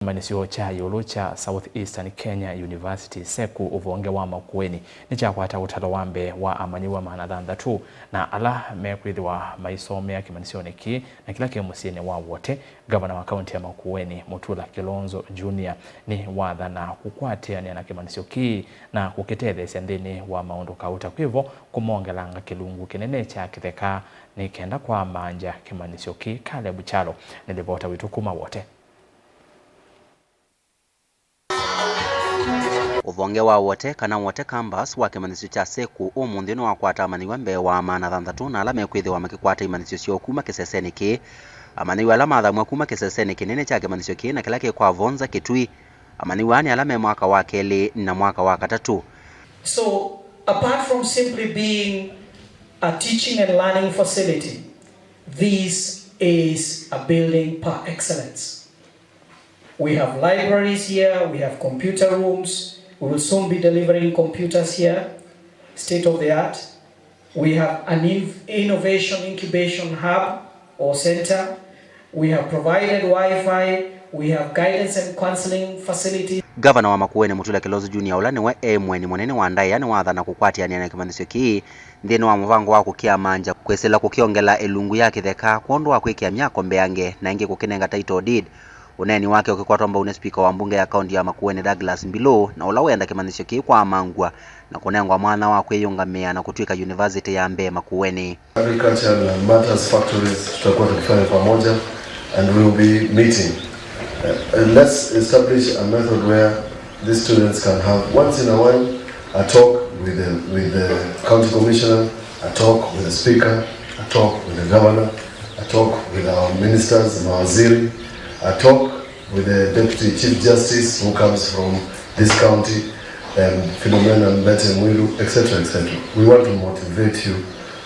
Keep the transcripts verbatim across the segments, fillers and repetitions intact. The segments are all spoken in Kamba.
kĩmanyĩsyo kya ĩũlũ kya South Eastern Kenya University, seku, ũvonge wa Makueni nĩkyakwata ũtalo wa mbee wa amanyĩw'a maana thanthatũ na ala mekwĩthĩwa maisomea kĩmanyĩsyonĩ kĩĩ na kĩla kĩ mũsyĩnĩ wa Wote. Ngavana wa kaunti ya Makueni, Mutula Kilonzo Junior, nĩwathana kũkwatĩanĩa na kĩmanyĩsyo kĩĩ na kũkĩtetheesya nthĩnĩ wa maũndũ kauta kwĩvo kũmongelanga kĩlungu kĩnene kya kĩtheka nĩ kenda kwamangya kĩmanyĩsyo kĩĩ. Caleb Kyalo nĩ livota witũ kuma Wote. Ũvonge wa Wote, kana Wote Campus, wa kĩmanyĩsyo kya seku ũmũnthĩ nĩwakwata amanyĩw'a mbee wa maana thanthatũ na ala mekwĩthĩwa makĩkwata imanyĩsyo syoo kuma kĩsesenĩ kĩĩ. Amanyĩw'a ala mathamw'a kuma kĩsesenĩ kĩnene kya kĩmanyĩsyo kĩĩ na kĩla kĩ kwa Vonza, Kitui. Amanyĩw'a nĩ ala me mwaka wa kelĩ na mwaka wa katatũ. So, apart from simply being a teaching and learning facility, this is a building par excellence. We have libraries here, we have computer rooms, we will soon be delivering computers here, state of the art. We have an in- innovation incubation hub or center. We have provided Wi-Fi, we have guidance and counseling facilities. Ngavana wa Makueni, Mutula Kilonzo Junior, ũla nĩwe e mũeni mũnene wa ndaĩa, nĩwathana kũkwatĩanĩa na kĩmanyĩsyo kĩĩ nthĩnĩ wa mũvango wa kũkĩamangya, kwĩsĩla kũkĩongela ĩlungu ya kĩtheka kwondũ wa kwĩkĩa myako mbeange na ĩngĩ kũkĩnenga title deed. Ũneeni wake ũkĩkwatwa mbau nĩ spika wa mbunge ya kaunti ya Makueni, Douglas Mbilu, na ũla wĩenda kĩmanyĩsyo kĩĩ kwaamangw'a na kũnengwa mwanya wa kwĩyũngamĩa na kũtw'ĩka yunivasĩtĩ ya mbee Makueni. Agriculture and Matters factories tutakuwa tukifanya pamoja and we will be meeting. Uh, let's establish a method where these students can have once in a while a talk with the, with the county commissioner, a talk with the speaker, a talk with the governor, a talk with our ministers, mawaziri, a talk with the Deputy Chief Justice who comes from this county, um, Philomena Mbete Mwilu, et cetera, et cetera. We want to motivate you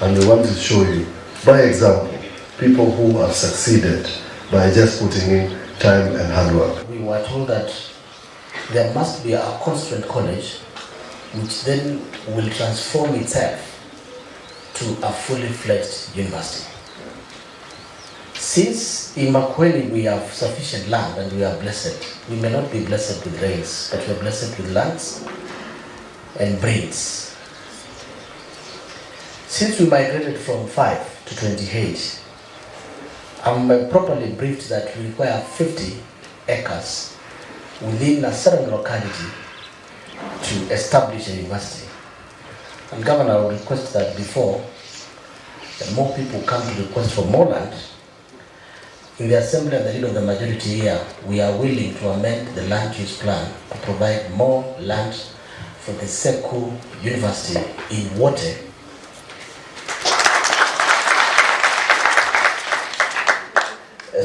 and we want to show you by example people who have succeeded by just putting in time and hard work. We were told that there must be a constituent college which then will transform itself to a fully fledged university. Since in Makueni we have sufficient land and we are blessed, we may not be blessed with rains, but we are blessed with lands and brains. Since we migrated from five to twenty-eight, I'm uh, properly briefed that we require fifty acres within a certain locality to establish a university. And Governor, I would request that before that more people come to request for more land, in the assembly at the lead of the majority here, we are willing to amend the land use plan to provide more land for the Seku University in Wote,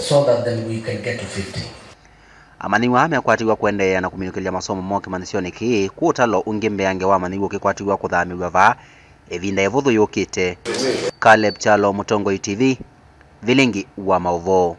so that then we can get to fifty. Amanyĩw'a aa mekwatĩw'a kũendeea na kũminũkĩlya masomo moo kĩmanyĩsyonĩ kĩĩ, kwĩ ũtalo ũngĩ mbeange wa amanyĩw'a ũkĩkwatĩw'a kũthamĩw'a vaa ĩvinda ĩvũthũ yũkĩte. Caleb Kyalo, Mũtongoi T V, Vilingi wa Maũvoo.